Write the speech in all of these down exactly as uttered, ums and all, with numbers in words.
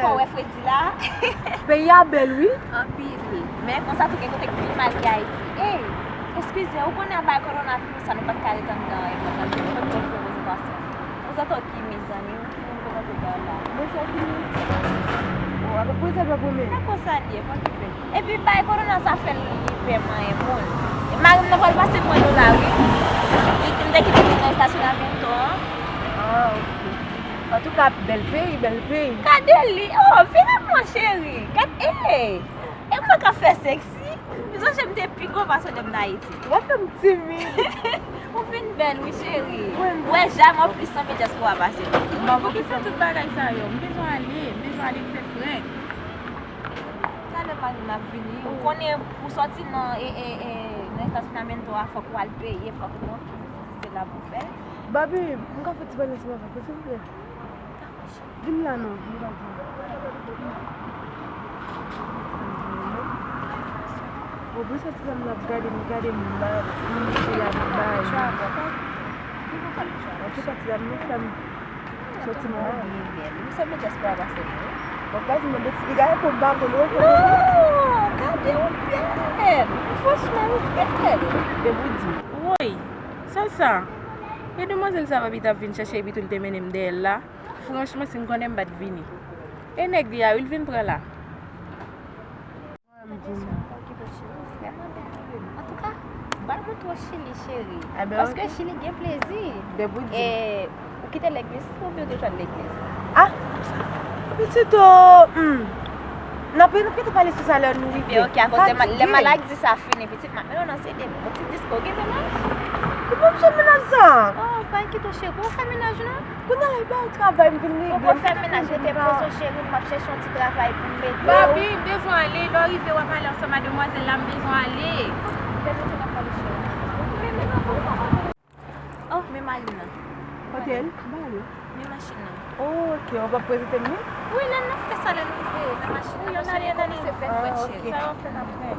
Fò w wè fredi la. Peyi a bèl, wi. Anpil. Men konsa tou gen kote k pi mal ke Ayiti. Ey, eskize, ou konnen anba kowonaviris sa nou pa t ka ret anndan e pandan nou pa t ka fè rezèvasyon. Prezante w ki mezanmi, ou ki moun prezante w la. Mwen se ki moun. Ou ap prezante w pou mwen. Nan konsa l ye, pa okipe. Epi bay kowona sa fè l li pè manyen moun. E mari m nan pral pase mwen do la wi. Li m te kite li nan estasyonamento an. Ah, ok. Antouka, bèl peyi, bèl peyi. Gade li, oh, vin ak mwen cheri. Gade, eh. E mwen k ap fè seksi. M sonje m te pi gwo pase w lè m t Ayiti. W ap fè m timid. Ou vin bèl wi cheri. Mwen wè jamè w plis sanble dyaspora pase m. Poukisa tout bagay sa yo? M bezwen ale, m bezwen ale fè frèt. Talè mari m ap vini. Ou konnen ou sòti nan, e, e, e, nan estasyonamento a, fòk ou al peye, fòk non. Se la pou fè. Baby, m ka fè ti pale ansanm avèk ou, silvouplè? Vin la non, m ka di. Bon, pou sòti la, m ap gade, m gade m la, m di la bay. An tou ka, ti la, m fè m Sòti mwen. Ou sanble dyaspora pase mwen wi. Bon, baz mwen, beti, li gade pou m pa konn ou. Non, gade ou bèl. Franchman, ou bèl. Depi w di. Woy, sa sa? E demwazèl sa papi t ap vin chèche epi tou l te mennen m dèyè l la. Franchman, si m konnen m pa t vini. E nèg li a wi l vin pran la. Antouka, ba l montre w Chili, cheri. Paske Chili gen plezi. E ou kite legliz oubyen ou te jwenn legliz? Ah, pitit o, hmm. N ap, n ap kite pale sou sa lè nou rive. Oke, akoz lè maladi sa fini, pitit, m ap mennen w nan se de bon ti disko, gen mennaj? Ki bon jan mennaj sa? Oh, pa enkiyete w cheri, ou fè mennaj non? Kounye a la, e pa yon travay m vin regle. Ou fè mennaj, rete poze w cheri, m ap chèche yon ti travay pou m mete w. Baby, m bezwen ale, lè w rive w ap pale ansanm a demwazèl la, m bezwen ale. Pèmèt yo n ap pale cheri. Oh, men mari m nan. Kote l? Ba l. Men machin nan. Oh, ok, w ap prezante m li? Wi, lè n ap fè sa, lè n rive nan machin nan, paske li kòmanse fè frèt cheri. Sa w ap fè n apre?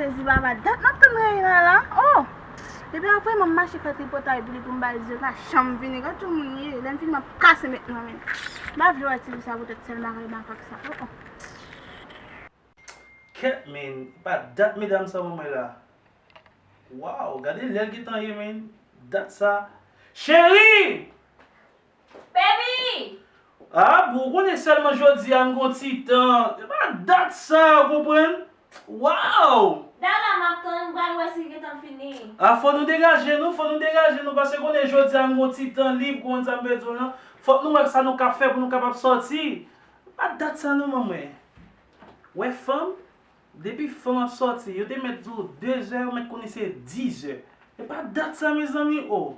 Jezi, papa, dat m ap tann Reina la. Oh! Depi apre m ap mache fè tripotay pou li pou m ba l zye, pa janm vini. Gad jan moun ye. Lè m fini, m ap kase met nan men. M pa vle wè ti fi sa poutèt sèl makak makak sa. Oh, oh. Kèt, men, pa dat medam sa ban mwen la. Waw, gade lè l gentan ye, men. Dat sa. Cheri! Baby! Ah, bon, ou konnen sèlman jodi a m gon ti tan. E pa dat sa, ou konprann? Waw! Dala m ap tann, m pral wè si l gentan fini. Ah, fò nou degaje nou, fò nou degaje nou, paske konnen jodi a m gon ti tan lib, ou konprann sa m vle di w lan. Fòk nou wè sa nou ka fè pou nou kapab sòti. E pa dat sa non, manman. Wè fanm, depi fanm ap sòti, yo te mèt di w dezè, yo mèt konnen se dizè. E pa dat sa, mezanmi, oh.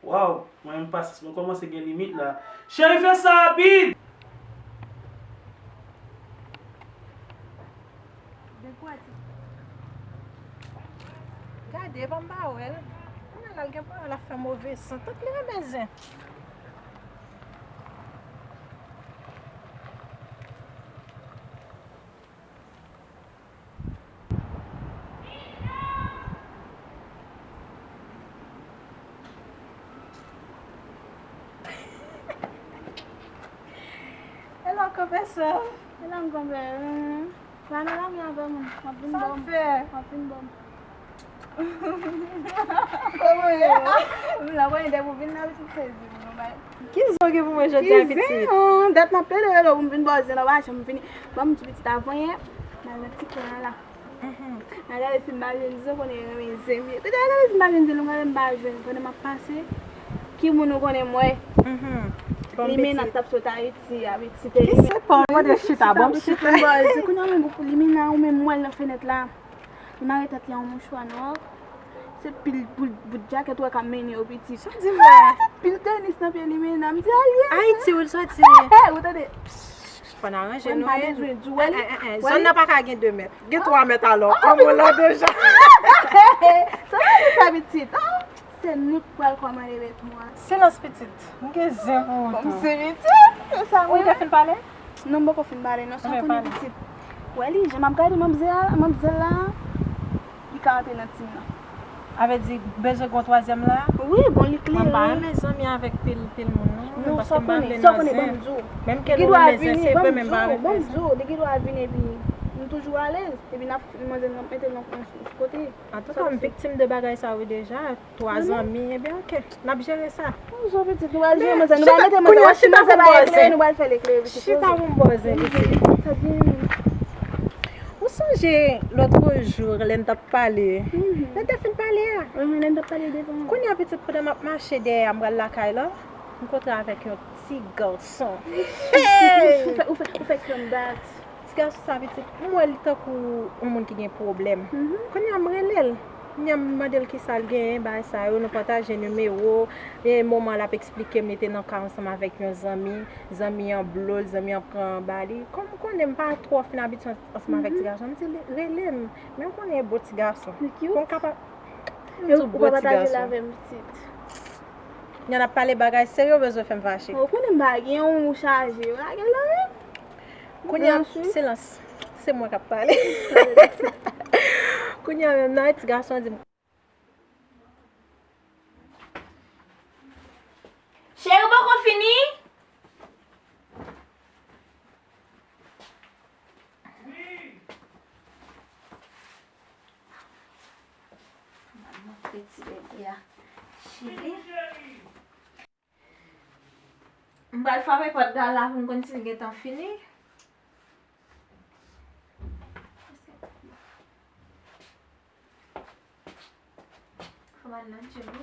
Waw, mwen menm pasyans mwen kòmanse gen limit la. Cheri, fè sa rapid! Gade, epa m pa wè l. Kounye a la, l gen pwoblèm, l ap fè move san. Tank li renmen zen. Alò, kanpe sè. E la m kanpe. Pa nan lari avè m. M ap vin bò m. Sa w fè? M ap vin bò m. Kòman ye? M la konnen depi w vin nan pitit sezi pou nou bay. Ki zen w gen pou mwen jodi a, pitit? Ki zen? Dat m ap plede rele w pou m vin ba w zen nan, w pa janm vini. Ban m di pitit avan yè, m al nan ti kwen an la. M al gade si m pa jwenn zen, w konnen yo renmen zen vye. Kote m al gade si m pa jwenn zen, nou gade m pa jwenn. Pandan m ap pase, ki moun ou konnen m wè? Limena t ap sot Ayiti, Ayiti te Limena. Ki se pa w mande chita, ban m chita. Kounye a menm, Limena, ou menm m wè l nan fenèt la. Li mare tèt li a yon mouchwa nwa. Se pil bout, bout djakèt ou wè k ap mennen yo piti. Sa w di m la? Pil tenis nan pye Limena. M di, "Alye." Ayiti ou l soti? Ou tande? Fò n aranje nou, wi. Zòn nan pa ka gen de mèt. Gen twa mèt alò. Kòman w la deja? Sa w di sa, pitit? Se nou k pral kòmande met mwa. Silans, pitit. M gen zen pou ou tou. Kòmsi, pitit. Ou te fin pale? Non, m poko fin pale non, sa w konnen pitit. Wè li, jan m ap gade manmzèl la, manmzèl la, li ka antre nan tim nan. A vle di, bezwen gon twazyèm la? Wi, bon, li klere. Mwen pa renmen zanmi avèk pil, pil moun non. Non, sa w konnen, sa w konnen, ban m di w. Menm ke nou renmen zen, se vre, men m pa renmen zen. Ban m di w, li gen dwa vin epi nou toujou alèz, epi n ap, manzè n ap mete l nan yon kote. Antouka, m viktim de bagay sa yo deja. Twa zanmi, ebyen, oke. N ap jere sa. Bonjou, pitit. Nou pral jere manzè. Nou pral mete manzè. W ap chita pou m ba w zen. Nou pral fè l eklere, pitit. Chita pou m ba w zen, pitit. Sa byen. Ou sonje lòt jou, lè n t ap pale? Lè n te fin pale a? Lè n t ap pale devan. Kounye a, pitit, pandan m ap mache dèyè a, m pral lakay la, m kontre avèk yon ti gason. Ou fè, ou fè, ou fè kè m bat. Ti gason sa pitit, m wè li tankou yon moun ki gen pwoblèm. Kounye a m rele l. Kounye a m mande l kisa l genyen, bagay sa yo, nou pataje nimewo. E moman l ap eksplike m, li te nan ka ansanm avèk yon zanmi. Zanmi an blo l, zanmi an pran anba li. Kòm ou konnen, m pa twò fin abitye ansanm avèk ti gason. M di li, rele m. Men ou konnen e bon ti gason. Li cute. Pou m kapab. M di w bon ti gason. Kounye a n ap pale bagay serye, ou bezwen fè m fache. Ou konnen m pa gen yon ou chaje. Ou pa gen l non menm. Kounye a, silans. Se mwen k ap pale. Kounye a menm nan, ti gason an di m, cheri, ou poko fini? M ap montre ti bebe a chili. M pral frape pòt la pou m konn si l gentan fini. Fò m al nan djim wi.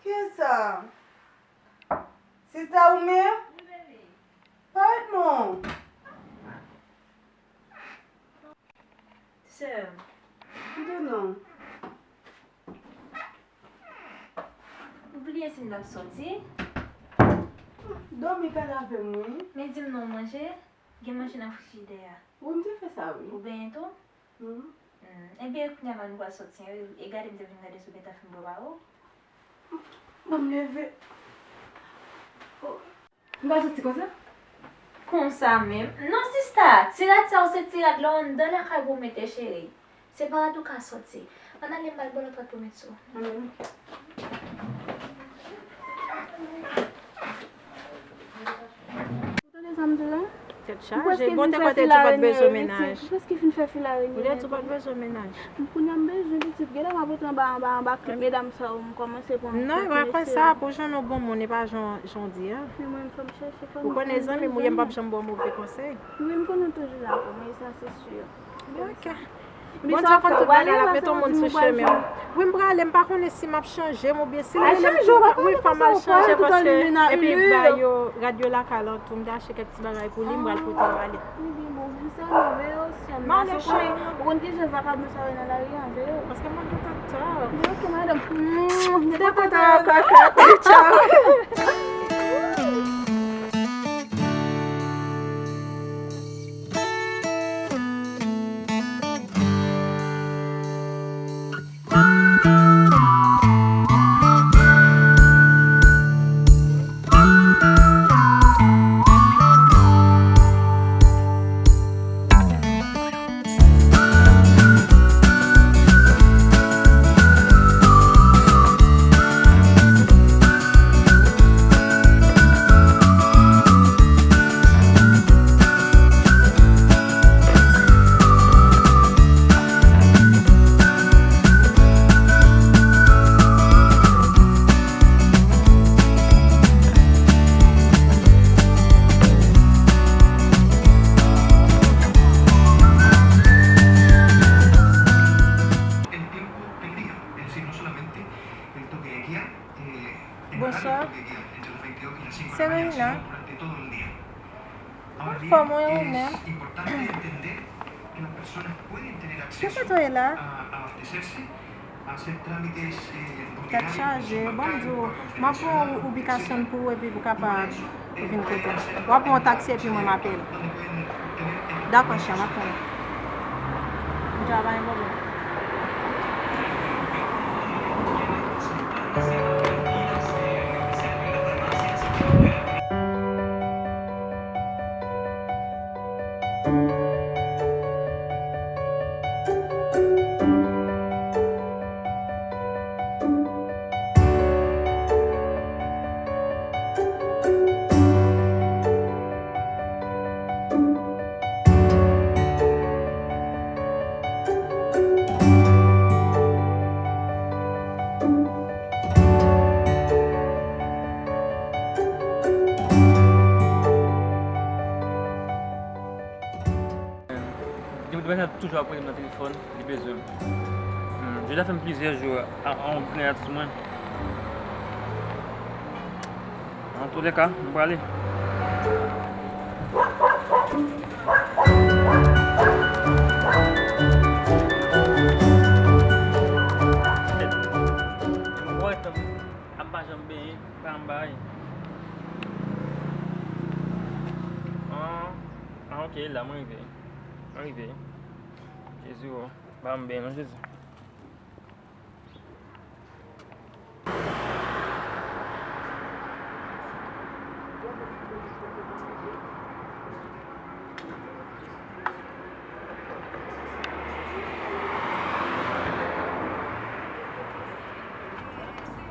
Kiyès sa? Sista ou menm? Parèt non. Sè m. Mwen non. Ou bliye si n t ap soti? Dòmi pale avè m wi. Men di m non w manje. Gen manje nan frijidè a. Wi, m te fè sa wi. Ou benyen tou? Hmm. Hmm. Ebyen, kounye a la nou pral soti an wi. E gade m te vin gade si w gentan fin bwè ba ou. Ban m leve. Oh. M pral soti konsa? Konsa menm. Non, sista, ti rad sa yo se ti rad lè w anndan lakay pou w mete, cheri. Se pa rad ou ka soti. Ann ale, m pral ba w lòt rad pou w met sou. Ann ale. Ou tande sa m di w la? Tèt chaje. Bon, te kwè te di w pa t bezwen mennaj. M prèske fin fè fil arenyen. Ou te di w pa t bezwen mennaj. Kounye a m bezwen pitit. Genlè m ap rete anba, anba, anba klip medam sa yo, m kòmanse pran. Non, e pa kwè sa, pou jwenn yon bon moun, e pa jan, jan w di a. Men mwen, fò m chèche, fò m. Ou konnen zanmi m ou ye, m p ap janm ba w move konsèy. Wi, m konnen w toujou la pou mwen, sa se si. Ok. Bondye konn tout bagay, l ap mete yon moun sou chemen w. Wi, m prale, m pa konnen si m ap chanje m oubyen si l rele m tou. Wi, fò m al chanje paske epi bay yo, rad yo lakay la tou, m te achte kèk ti bagay pou li, m pral pote yo ale. M ale, cheri. Ou konn kijan vakabon sa yo nan lari a, veye. Paske mwen gentan ta. Ok, madanm. M te kontan wè w, kaka. Tchaw. Fò mwen ou menm. Ki kote w ye la? Tèt chaje. Bon, m di w, m ap pran yon ubikasyon pou ou epi pou kapab vin kote m. W ap pran yon taksi epi mwen m apel ou. Dakò, chè, m ap tann ou. M travay, bon. Depi depi sa toujou ap rele m nan telefòn, li bezwen m. Hmm, Jodha fè m plizyè jou a, a, a on griyad sou mwen. Antouleka, m prale. M wè tankou m pa janm benyen, pa m bay. Ah, ah, ok, la mwen rive. Mwen rive. Jezi, oh, pa m benyen non, Jezi.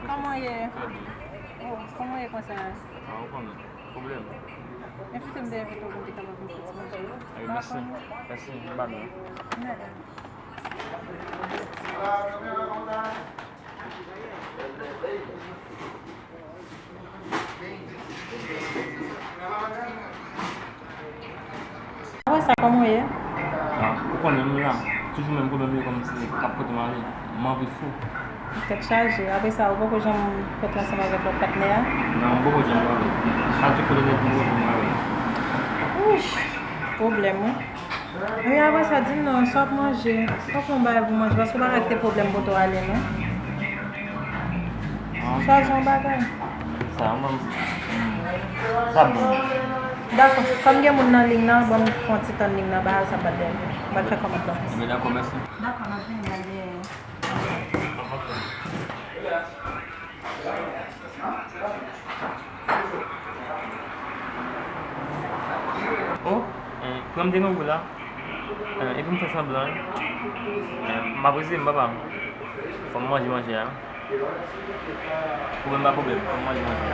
Kòman w ye? Oh, kòman w ye konsa? Ah, ou konnen. Pwoblèm. Envite m dèyè poto pou m te kapab vin fè ti manje. Wi, mèsi. Mèsi, m ba nou. Mèsi. Apre sa, kòman w ye? Ah, ou konnen m la. Toujou menm pwoblèm yo kòmsi k ap pote m ale. M anvi fou. Tèt chaje. Apre sa, ou poko janm fèt ansanm avèk lòt patnè a? Non, m poko janm prale. A tout kote nèt, m poko janm prale. Ouch, pwoblèm, wi. Wi, apre sa, di m non, sa w ap manje? Sa w pran bagay pou manje? Paske w pa ka kite pwoblèm pote w ale, non. Ah, ok. Chwazi yon bagay. Sa, mwen, hmm, sa bon. Dakò, kòm gen moun nan liy nan, ban m fè yon ti tann liy nan, bagay sa pa dèyè. M pral fè kòmand lan. Ebyen, dakò, mèsi. Dakò, n ap vini, n al dèyè. Oh, eh, pran m devan ou la. Eh, epi m fè sanblan, eh. Eh, m ap reziye m, papa. Fò m manje manje a. Pwoblèm pa pwoblèm, fò m manje manje a.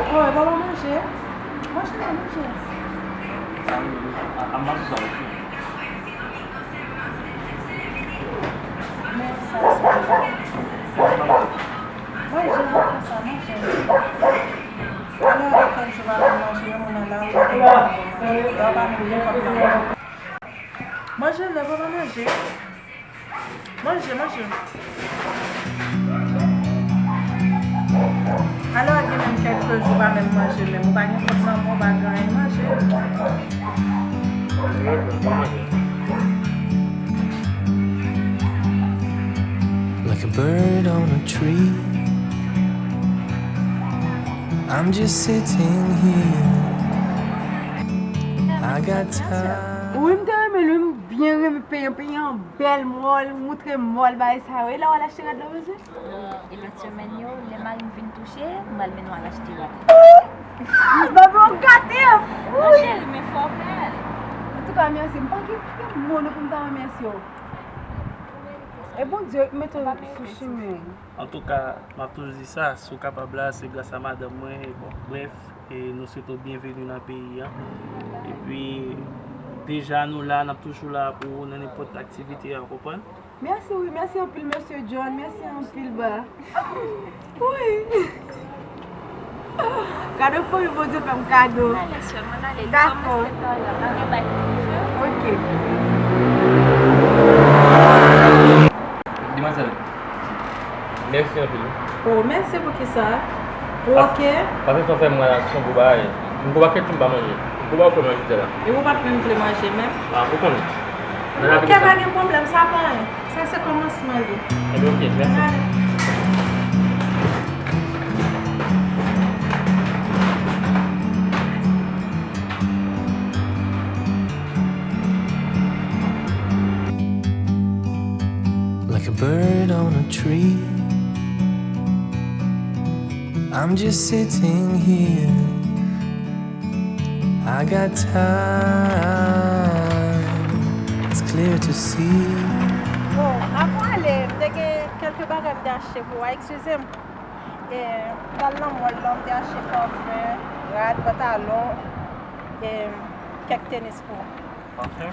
Oh, e pa manje? Manje la, manje. Men sa, sa, sa. Manje, manje sa, manje. Alò, gen kèk jou pa vin manje, yon moun nan lari, pa vin manje. Lè w pa vin, gen kòb nan men w. Manje, lè w pa manje. Manje, manje. Alò, gen menm kèk jou pa menm manje, menm ou pa gen kòb nan men w, ou pa gen anyen manje. Like a bird on a tree. I'm just sitting here. I got time. Wi, m te renmen li, m Byen renmen penyen, penyen an bèl, mòl, moutre mòl bagay sa yo. E la w al achte rad la w bezwen? E lòt semèn yo, lè mari m fin touche, m pral mennen w al achte rad. Baby, w gate m! Wi! Cheri, men fò w pral. Antouka, mèsi. M pa gen, pa gen mo non pou m ta remèsye w. E Bondye mete w sou chimen. Antouka, m ap toujou di sa, si w kapab la, se gras a madanm mwen, e bon, brèf, e nou swete w byenveni nan peyi an. Epi, deja nou la, n ap toujou la pou ou nan nenpòt aktivite a, w konprann? Mèsi, wi, mèsi anpil, mesye John, mèsi anpil, ba. Wi. Kado fanmi Bondye fè m kado. Ale sèlman, ale. Dakò. Kòmanse pa la, pa gen bay pou fè. Ok. Demwazèl, mèsi anpil. Oh, mèsi pou kisa? Ou oke? Paske sa fè m wè la, se yon gwo bagay. M gwo pakèt tou m pa manje. M gwo bagay fè manje la. E ou pa t menm vle manje menm? Ah, ou konnen. Nan lavi konsa. Ok, pa gen pwoblèm, sa pa anyen. Sa se kòmansman li. Ebyen, ok, mèsi. Like a bird on a tree. I'm just sitting here. I got time. It's clear to see. Bon, avan ale, m te gen kèlke bagay m te achte pou w, eskize m. E, m t al nan mòl la, m te achte pafè, rad, pantalon, e, kèk tenis pou ou. Pafè?